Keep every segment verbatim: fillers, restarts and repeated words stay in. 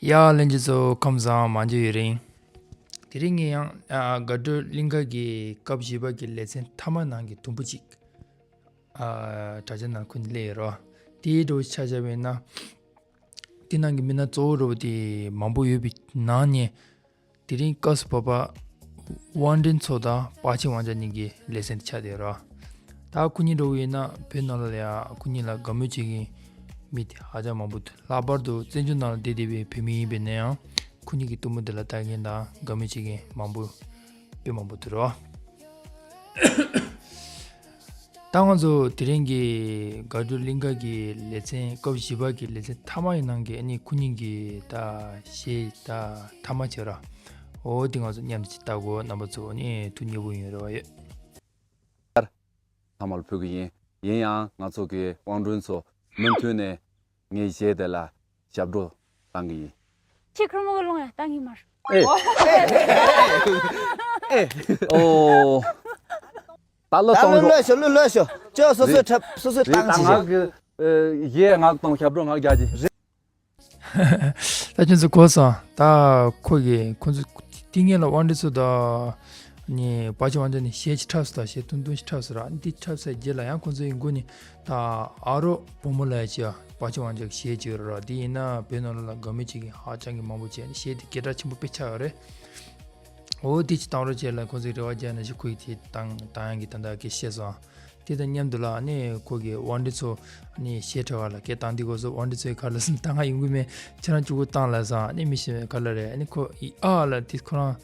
ཡ་ལྷན་རྒྱས་ཚོ་ཁམས་བཟང་། མ་འཇུ་ཡུན་རིང་། དེ་རིང་ངས་ཡང་ཨ་དགའ་སྤྲོའི་གླིང་ག་གི་སྐབས་བཞི་པ་གི་ལེ་ཚན་མཐའ་མ་ནང་གི་དུམ་བུ་གཅིག་ཨ་དྲ་རྒྱ་ནང་ཁུལ་ནས་སླེབས་ཡོད་རེད། དེའི་འགྲོ་ཆ་བཞག་པ་ཡིན་ན། དེ་ནང་གི་མི་སྣ་གཙོ་བོ་འདྲ་བོ་དེ་མང་པོ་ཡོད་པའི་ནང་ནས། དེ་རིང་སྐབས་སུ་བབས་པ་དབང་ཀྲིན་མཚོ་དང་པ་ཆིན་ཝང་ཅན་གཉིས་ཀྱི་ལེ་ཚན་དེ་ཆགས་བསྡད་ཡོད་རེད། ད་ཁོ་གཉིས་འདྲ་བོ་ཡིན་ན་བོད་ནང་ལ་ཡང་ཁོ་གཉིས་ལ་དགའ་མོས་བྱེད་མཁན་མི་དེ་ཧ་ཅང་མང་པོ་འདུག་ལྷག་པར་དུ་བཙན་བྱོལ་ནང་ལ་བསྡད་བསྡད་པའི་བོད་མི་ཡིན་པ་ཡིན་ན་ཡང་ཁོ་གཉིས་ཀྱི་གཏུམ་མོ་དེ་ལ་ལྟ་མཁན་དང་དགའ་མོས་བྱེད་མཁན་མང་པོ་དཔེ་མང་པོ་འདུག་རེད། ད་ང་ཚོ་དེ་རིང་གི་དགའ་སྤྲོའི་གླིང་ག་གི་ལེ་ཚན་སྐབས་བཞི་པ་གི་ལེ་ཚན་མཐའ་མ་ཡི་ནང་གི་ཨ་ནི་ཁོ་གཉིས་ཀྱི་ད་གཞས་ད་མཐའ་མ་བྱས་ར། འོ་དེ་ང་ཚོ་མཉམ་དུ་ཅིག་ལྟ་དགོས། རྣམ་པ་ཚོ་ནི་ཐུགས་མཉེས་པོ་ཡིན་རེ་བ་ཡོད། ཚང་མ་ལ་ཕུལ་གི་ཡིན། ཡིན་ཡང་ང་ཚོ་གི་དབང་སྒྲོན་མཚོ་མུ་མཐུད་ནས་ངའི་གཞས་དེ་ལ་ཞབས་བྲོ་བཏང་གི་ཡིན། ཁྱེད་ཁུར་མོ་གི་ལོང་ཡ་བཏང་གི་མ་རེད། ཨེ། ཨེ། ཨོ། ད་བློ་ད་གཏོང་བློ་རོགས། ལོས་ཤོག་བློ་ལོས་ཤོག་ཅོ་སོ་སོའི་རེད། འཁྲབ་སོ་སོའི་རེད། བཏང་ད་ཞིག་ང་ཞིག་གི་ཨེ་གཞས་ང་གཏོང་ཞབས་བྲོ་ང་རྒྱག་གི་རེད། ད་ཁྱོད་ཚོ་གོ་སོང་། ད་ཁོ་གི་ཁོ་ཚོ་དེ་སྔོན་ལ་དབང་འདུས་ཚོ་དང་ནི་པ་ཆེ་དབང་འདུས་ནི་གཞས་ཅིག་འཁྲབ་སོང་། ད་གཞས་ཐུང་ཐུང་ཞིག་འཁྲབ་སོང་ར། འདི་འཁྲབ་སའི་རྗེས་ལ་ཡང་ཁོ་ཚོའི་མགོ་ནས་ད་ཨ་རོགས་བུ་མོ་ལབ་ཡ་ཅིག་པ་ཆེ་དབང་འདུས་གཞས་ཅིག་ཡོད་ར། དེ་ཡིན་ན་བོད་ནང་ལོགས་ལ་དགའ་མོས་བྱེད་མཁན་ཧ་ཅང་གི་མང་པོ་བྱས་ནས་གཞས་དེ་སྐད་གྲགས་ཆེན་པོ་དཔེ་ཆགས་ཡོད་རེད། འོ་དེ་ཅིག་བཏང་རོགས་བྱས་ལབ་ཁོ་ཚོས་རེ་བ་བརྒྱབ་ནས་ཞིག་ཁོ་ཡིས་དེ་བཏང་བཏང་ཡག་གི་ད་ལྟ་གི་བཤད་སོང་། དེ་དང་མཉམ་དུ་ལ་ནི་ཁོ་གི་དབང་འདུས་ཚོ་ནི་གཞས་འཁྲབ་པ་ལ་སྐད་བཏང་དུས་སྐབས་སུ་དབང་འདུས་ཚོའི་ཁ་ལ་ད་ང་ཡོང་གི་མེད། ཁྱེད་རང་གཅིག་པུ་བཏང་ལབ་སོང་། ནི་མི་ཤེས་པའི་ཁ་ལ་རེད། ནི་ཁོ་ཡི་ཨ་ལ་དེ་ཁོ་རང་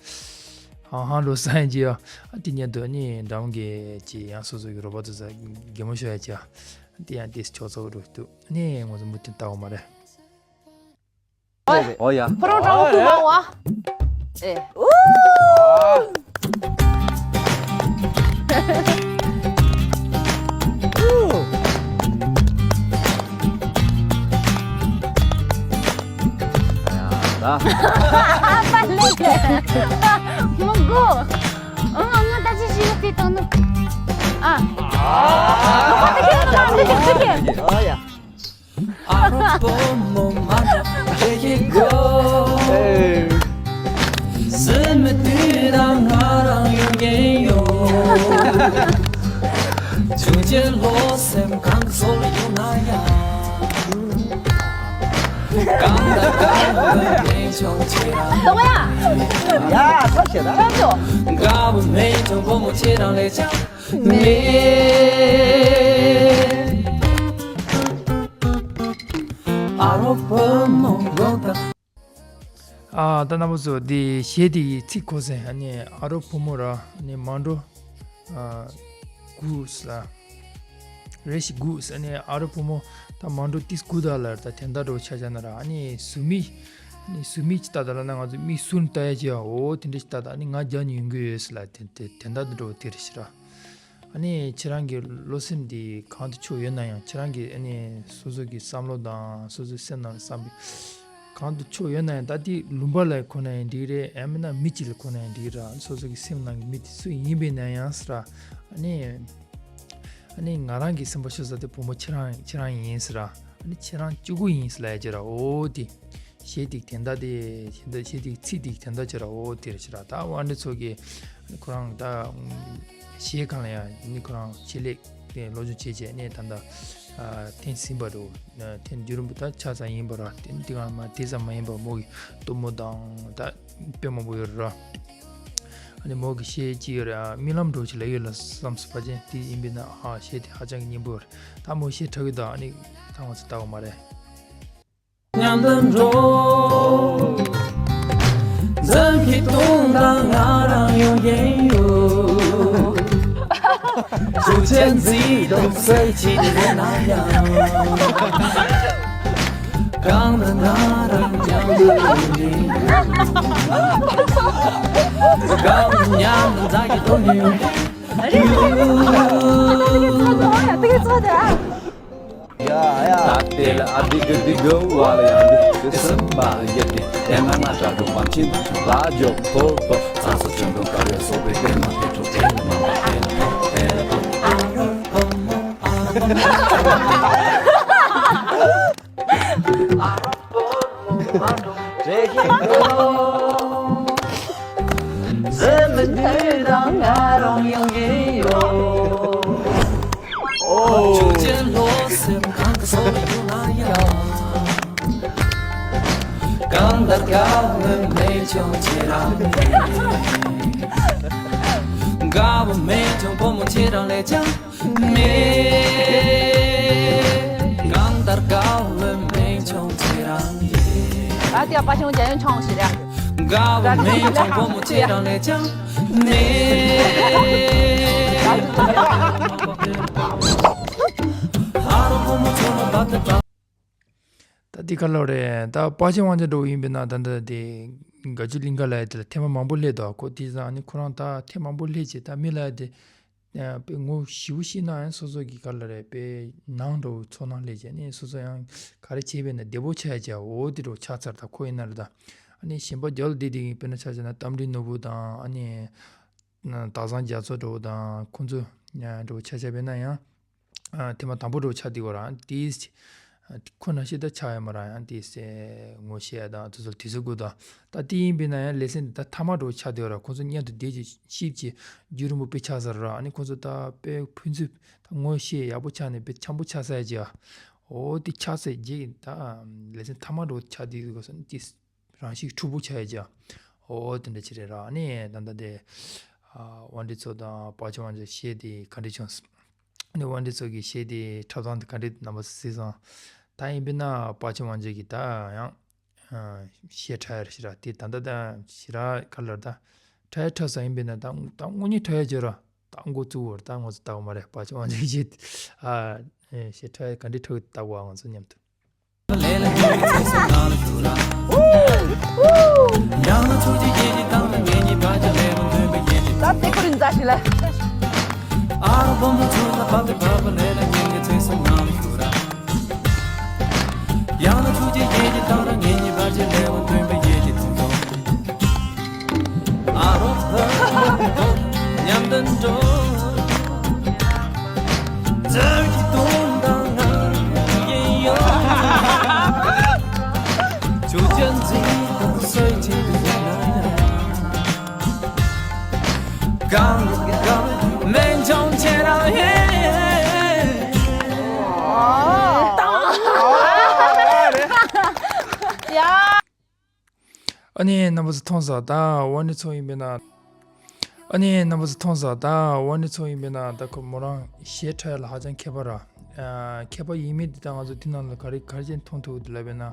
ཧང་ཧང་འགྲོ་ས་ཡིན་གྱི་ཡ། དེ་མཉམ་དུ་ནི་འགྲམ་གྱི་ཅི་ཡང་སོ་སོ་གི་རོགས་པ་ཚོ་ས་གད་མོ་ཤོར་ཡ་ཅི་ཡ། དེ་ཡང་དེ་ཆོག་ཆོག་འགྲོ་འདུག་ནི་ང་ཚོ་མུ་མཐུད་ལྟ་བ་མ་རེད། ཨོ་ཡ། ཁོ་རང་གྲོགས་པོ་མང་བ། ཨེ། ཨུ། ད། ཨ་པ་ལེ། མོ་གོ། ཨ་ང་ད་ཅི་ཞིག་ལ་དེ་བཏང་ནི། ཨ། ཨོ་ཡ། ཨ་རོ་བུ་མོ་མ་འགྲོ་ཁེ་ཁེ་གོ། སེམས་མི་དུས་དང་ང་རང་ཡོང་གིན་ཡོད། ཆུང་ཆེ་ལོ་སེམས་གང་གི་སོ་ལ་ཡོང་ན་ཡང་། གང་ལ་གང་ལ་དེ་ཆུང་ཆེ་རང་། ཡ་ས་ཆེ་ད། དགའ་བོ་མེད་ཀྱང་བུ་མོ་ཁྱེད་རང་ལས་ཀྱང་། ཨ་རོགས་བུ་མོ་ལོག་ད། ཨ་ད་རྣམ་པ་ཚོ་འདི་གཞས་འདི་ཡི་ཚིག་གོ་སོང་། ཨ་ནི་ཨ་རོགས་བུ་མོ་ར་ཨ་ནི་མ་འགྲོ་ཨ་དགོས་ལ་རེ་ཞིག་དགོས། ཨ་ནི་ཨ་རོགས་བུ་མོ་ད་མ་འགྲོ་ཏིས་དགོས་ད་ལ་ད་དེ་འདྲ་འགྲོ་ཆ་ཆ་ན་ར། ཨ་ནི་ཟུར་མིག་ཨ་ནི་ཟུར་མིག་ཅིག་ལྟ་ད་ལ་ན་ང་ཚོ་མིག་ཟུར་ལྟ་ཡ་ཅིག་ཨ་འོ་དེ་འདྲ་ཞིག་ལྟ་ད། ཨ་ནི་ང་རྒྱག་ནི་ཡོང་གི་ཡོད་ཟེར་ལ་དེ་དེ་དེ་འདྲ་འགྲོ་དེ་རེ་ཞིག་ར། ཨ་ནི་ཁྱེད་རང་གི་བློ་སེམས་འདི་གང་དུ་ཕྱོགས་ཡོད་ན་ཡང་། ཁྱེད་རང་གི་ཨ་ནི་སོ་སོ་གི་བསམ་བློ་དང་སོ་སོའི་སེམས་ནང་ལ་བསམ་པའི་གང་དུ་ཕྱོགས་ཡོད་ན་ཡང་། ད་དེ་ལུང་པ་ལ་ཁོ་ན་ཡང་འགྲིག་རེད། ཡང་མིན་ན་མི་གཅིག་ལ་ཁོ་ན་ཡང་འགྲིག་ར། སོ་སོ་གི་སེམས་ནང་གི་མི་དེ་སུ་ཡིན་པའི་ན་ཡང་ཟེར་ར། ཨ་ནི་ཨ་ནི་ང་རང་གི་སེམས་པ་ཤོར་ས་དེ་བུ་མོ་ཁྱེད་རང་ཁྱེད་རང་ཡིན་ཟེར་ར། ཨ་ནི་ཁྱེད་རང་གཅིག་པུ་ཡིན་ཟེར་ལབ་ཡ་ཅིག་ར། འོ་དེ། གཞས་དེ་དེ་འདྲ་དེ་གཞས་དེ་ཚིག་དེ་དེ་འདྲ་ཅིག་ར། འོ་དེ་རེད་ཤག་ར། ད་དབང་འདུས་ཚོ་གི་ཁོ་རང་ད་གཞས་སྒང་ལ་ཡང་ནི་ཁོ་རང་ཆེད་ལས་དེ་སློབ་སྦྱོང་བྱས་བྱས་ནས་ད་ལྟ་ཐོན་ཟིན་པ་འགྲོ། ཐོན་རྒྱུན་རིང་པོ་ད་ཆ་ཚང་ཡིན་པ་ར། དེ་དེ་གང་མ་དེ་ཙམ་མ་ཡིན་པ་མོ་གི་གཏུམ་མོ་དང་ད་དཔེ་མང་པོ་ཡོད་ར། ཨ་ནི་མོ་གི་གཞས་ཅིག་ཡོད་ར། རྨི་ལམ་འགྲོ་ཅིག་ལ་ཡོད་ལ་བསམ་སོང་བ་ཅན་དེ་ཡིན་པས་ན། ཨ་གཞས་དེ་ཧ་ཅང་གི་སྙན་པོ་ཡོད་ར། ད་མོ་གཞས་འཁྲབ་ཀྱི་ད་ཨ་ནི་ད་ང་ཚོ་ལྟ་བ་མ་རེད། མཉམ་དུ་འགྲོ། འཛུམ་གྱིས་སྟོང་དང་ང་རང་ཡོང་གིན་ཡོད། ཆུ་ཆེན་མཛེས་སྡུག་སེལ་བྱེད་དེ་ན་ཡང་། གང་ལ་ང་རང་མཉམ་དུ་ཡོང་གིན་ཡོད། གང་ལ་མཉམ་དུ་མཛའ་གི་ཐོག་ནས་ཡོང་གིན་ཡོད། ཡ་ཡ། ད་དེ་ལ་ཨ་དི་གི་དི་གི་ཝ་ལ་ཡ་དི་གི་སི་མ་ཡ་དི་དེ་མ་ན་ཏྲ་དུ་པ་ཆིན་ལ་ཇོ་ཐོ་པ་ས་ས་ཆུན་དུ་ཀ་རེ་སོ་པེ་དེ་མ་དེ་ཐོ་དེ་མ་མ་དེ་ཐོ་དེ་ཐོ་ཨ་རོ་པོ་མོ་ཨ་རོ་པོ་མོ་ཨ་རོ། རེད་ཀྱི་འདུག་འཛམ་བུ་གླིང་ང་རང་ཡོང་གི་ཡོད། ཆུ་ཆེན་ལོ་སེམས་གང་གི་སོ་ཡོང་ན་ཡང་། གང་ལྟར་དགའ་བའི་མེ་ཆུང་ཁྱེད་རང་ཡིན། དགའ་བའི་མེ་ཆུང་བུ་མོ་ཁྱེད་རང་ལས་ཀྱང་། ནས། གང་ལྟར་དགའ་བའི་མིང་ཆུང་ཁྱེད་རང་ཡིན། ཨ་ཏི་ཨ་པ་ཆུང་རྒྱ་ཡོན་ཆུང་ཞིག་རེད། དགའ་བའི་མིང་ཆུང་བུ་མོ་ཁྱེད་རང་ལས་ཀྱང་། ནས། ཨ་རོ་བུ་མོ་ཆུང་མ་བབ་ཏེ་བབ། ད་འདི་ག་ལོ་རེད། ད་དཔའ་ཆེན་དབང་ཆེན་འགྲོ་ཡིན་པས་ན། ད་ད་དེ་དགའ་སྐྱིད་གླིང་ག་ལ་ཡ་དེ་ལ་ཐེངས་མ་མང་པོ་སླེབས་འདུག་ཁོ་དེ་ཙང་ནི་ཁོ་རང་ད་ཐེངས་མང་པོ་སླེབས་བྱས། ད་མི་ལ་ཡ་དེ་ཨ་དཔེ་ངོ་ཞེ་པོ་ཤེས་ན་ཡང་སོ་སོ་གི་ག་ལ་རེད། དཔེ་ནང་འགྲོ་ཚོར་སྣང་སླེབས་བྱས་ནི་སོ་སོ་ཡང་ག་རེ་བྱས་པས་ན་བདེ་པོ་ཆགས་ཡ་ཅིག་འོ་དེ་འདྲ་ཆགས་ཚར། ད་ཁོ་ཡིན་ན་རེད། ད་ཨ་ནི་གཞན་པ་རྒྱ་ལ་བསྡད་བསྡད་མཁན་དཔེར་ན་ཆ་བཞག་ན་རྟ་མགྲིན་ནོར་བུ་དང་། ཨ་ནི་སྟག་ཚང་རྒྱ་མཚོ་འདྲ་བོ་དང་། ཁོང་ཚོ་འདྲ་བོ་ཆ་བཞག་པས་ན་ཡང་། ཨ་ཐེངས་མ་དང་པོ་འདྲ་བོ་ཆགས་བསྡད་ཡོད་ར། དེས་ཁོ་ན་ཤི་ད་ཆགས་ཡོད་མ་ར། ཡང་དེས་ངོ་ཤེས་ཡ་དང་དེ་ཚོ་དུས་ཚོད་དགོས་དང་། ད་དེ་ཡིན་པས་ན་ཡང་ལེ་ཚན་འདི་ད་ཐ་མ་འདྲ་བོ་ཆགས་བསྡད་ཡོད་ར། ཁོ་ཚོ་མཉམ་དུ་བསྡད་ཅིག་ཤིབ་ཅིག་རྒྱུན་རིང་པོ་དཔེ་ཆགས་ཚར་ར། ཨ་ནི་ཁོ་ཚོ་ད་དཔེ་ཕན་ཚུན་ད་ངོ་ཤེས་ཡག་པོ་ཆགས་ནས་དཔེ་འཆམ་པོ་ཆགས་ཚར་ཡ་ཅིག་འོ་དེ་ཆགས་ཚར་རྗེས་ད་ལེ་ཚན་ཐ་མ་འདྲ་བོ་ཆགས་བསྡད་ཡོད་ས་ནི་དེ། རང་བཞིན་འཁྲུག་པོ་ཆགས་ཡ་ཅིག་འོ་དེ་འདྲ་ཅིག་རེད་ར། ཨ་ནི་ད་ལྟ་དེ་ཨ་དབང་འདུས་མཚོ་དང་དཔའ་ཆེན་དབང་ཆེན་གཞས་དེ་ག་འདྲ་བྱུང་སོང་། ཨ་ནི་དབང་འདུས་མཚོ་གི་གཞས་དེ་འཁྲབ་སྟངས་དེ་ག་འདྲ་རྣམ་པ་ཚོས་གཟིགས་སོང་། ད་ཡིན་པས་ན་དཔའ་ཆེན་དབང་ཆེན་གྱི་ད་ཡང་ཨ་གཞས་འཁྲབ་ཡ་རེད་ཤི་ར། དེ་ད་ལྟ་ད་ཤི་ར་ག་ལར་ད་འཁྲབ་ཡ་འཁྲབ་ས་ཡིན་པས་ན་ད་ད་དངོས་གནས་འཁྲབ་ཡ་ཅིག་ར། ད་འགོ་བཙུགས་པར་ད་ང་ཚོ་ལྟ་བ་མ་རེད། དཔའ་ཆེན་དབང་ཆེན་གྱི་གཞས་ཨ་གཞས་འཁྲབ་ཡ་ག་འདྲ་འཁྲབ་ལྟ་བ་ང་ཚོ་མཉམ་དུ། ཨ་ནི་རྣམ་པ་ཚོ་མཐོང་ས་ད་དབང་འདུས་མཚོ་ཡིན་པས་ན། ཨ་ནི་རྣམ་པ་ཚོ་མཐོང་ས་ད་དབང་འདུས་མཚོ་ཡིན་པས་ན། ད་ཁོ་མོ་རང་གཞས་འཁྲབ་ཡ་ལ་ཧ་ཅང་མཁས་པ་ར། ཨ་མཁས་པ་ཡིན་མིན་དེ་ད་ང་ཚོ་དེ་ནང་ལ་ག་རེ་ག་རེ་བྱས་མཐོང་ཐུབ་འདུག་ལབ་པས་ན།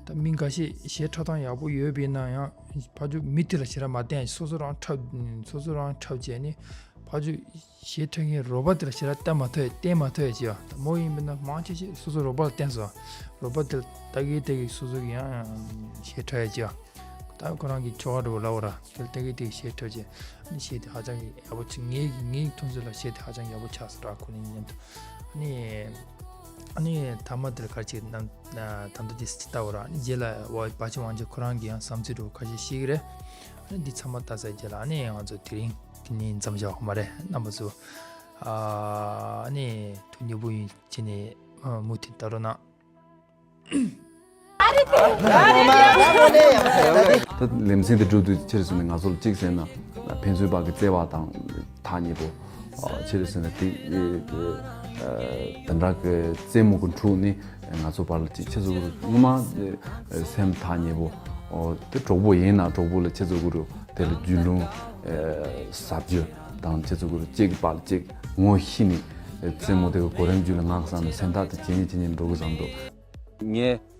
ད་མི་འགའ་ཤས་གཞས་འཁྲབ་སྟངས་ཡག་པོ་ཡོད་པ་ཡིན་ན་ཡང་ཕར་ཕྱོགས་མི་དེ་ལ་ཞེ་དྲག་མ་བསྟན། སོ་སོ་རང་འཁྲབ་སོ་སོ་རང་འཁྲབ་བྱས་ནས་ཕར་ཕྱོགས་གཞས་འཁྲབ་མཁན་རོགས་པ་དེ་ལ་ཞེ་དྲག་བསྟན་མ་ཐུབ་ཡ། བསྟན་མ་ཐུབ་ཡ་ཅིག་ཡ། ད་མོ་ཡིན་པས་ན་མང་ཆེ་ཤོས་སོ་སོ་རོགས་པ་ལ་བསྟན་སོང་། རོགས་པ་དེ་ལ་ལྟ་གི་ལྟ་གི་སོ་སོ་གི་ཡང་གཞས་འཁྲབ་ཡ་ཅིག་ཡ། ད་ཁོ་རང་གི་ཁྱོ་ག་འདྲ་བོ་ལབ་པ་ར། དེ་ལ་ལྟ་གི་ལྟ་གི་གཞས་འཁྲབ་བྱས། ཨ་ནི་གཞས་དེ་ཧ་ཅང་གི་ཡག་པོ་ཆགས། ངའི་ངའི་མཐོང་ཚུལ་ལ་གཞས་དེ་ཧ་ཅང་ཡག་པོ་ཆགས་སོང་ར། ཁོ་རང་མཉམ་དུ། ཨ་ནི་ཨ་ནི་མཐའ་མ་དེ་ལ་ག་རེ་བྱས་ན། ད་ལྟ་དེ་ཅིག་ལྟ་བ་ར། ཨ་ནི་རྗེས་ལ་བ་དཔའ་ཆེན་དབང་ཆེན་ཁོ་རང་གི་ཡང་བསམ་ཚུལ་འདྲ་བོ་ཁ་ཤས་བཤད་གི་རེད། ཨ་ནི་འདི་ཚང་མ་ལྟ་ཚར་རྗེས་ལ་ཨ་ནི་ང་ཚོ་དེ་རིང་དེ་ནས་མཚམས་བཞག་པ་མ་རེད། རྣམ་པ་ཚོ་ཨ་ནི་ཐུགས་མཉེས་པོ་ཡིན་བྱས་ནས་མུ་མཐུད་ལྟ་རོགས་གནང་། ད་ལེ་ཚན་དེ་གྲུབ་དུས་ཕྱིར་སོང་ནས་ང་ཚོ་ལ་གཅིག་ཟེར་ན་ཕན་ཚུན་བར་གྱི་བརྩེ་བ་དང་ཐག་ཉེ་པོ། ཕྱིར་སོང་ནས་དེ་དེ་འདྲ་གི་རྩེད་མོ་གི་འཁྲུག་ནི་ང་ཚོ་བར་ལ་ཅིག་ཆེ་ཚོ་ངོ་མ་སེམས་ཐག་ཉེ་པོ། དེ་གྲོགས་པོ་ཡིན་ན་གྲོགས་པོ་ལ་ཆེ་ཚོ་གུ་རུ་དེ་ལ་རྒྱུས་ལོན་ཟབ་རྒྱུ་དང་། ཆེ་ཚོ་གུ་རུ་གཅིག་གི་བར་ལ་གཅིག་ངོ་ཤེས་ནས་རྩེད་མོ་དེ་གི་གོ་རིམ་རྒྱུད་ལ་ང་བསམ་ནས་སེམས་ཐག་དེ་ཇེ་ཉེ་ཇེ་ཉེ་འགྲོ་གི་བསམ་འདུག་ངས།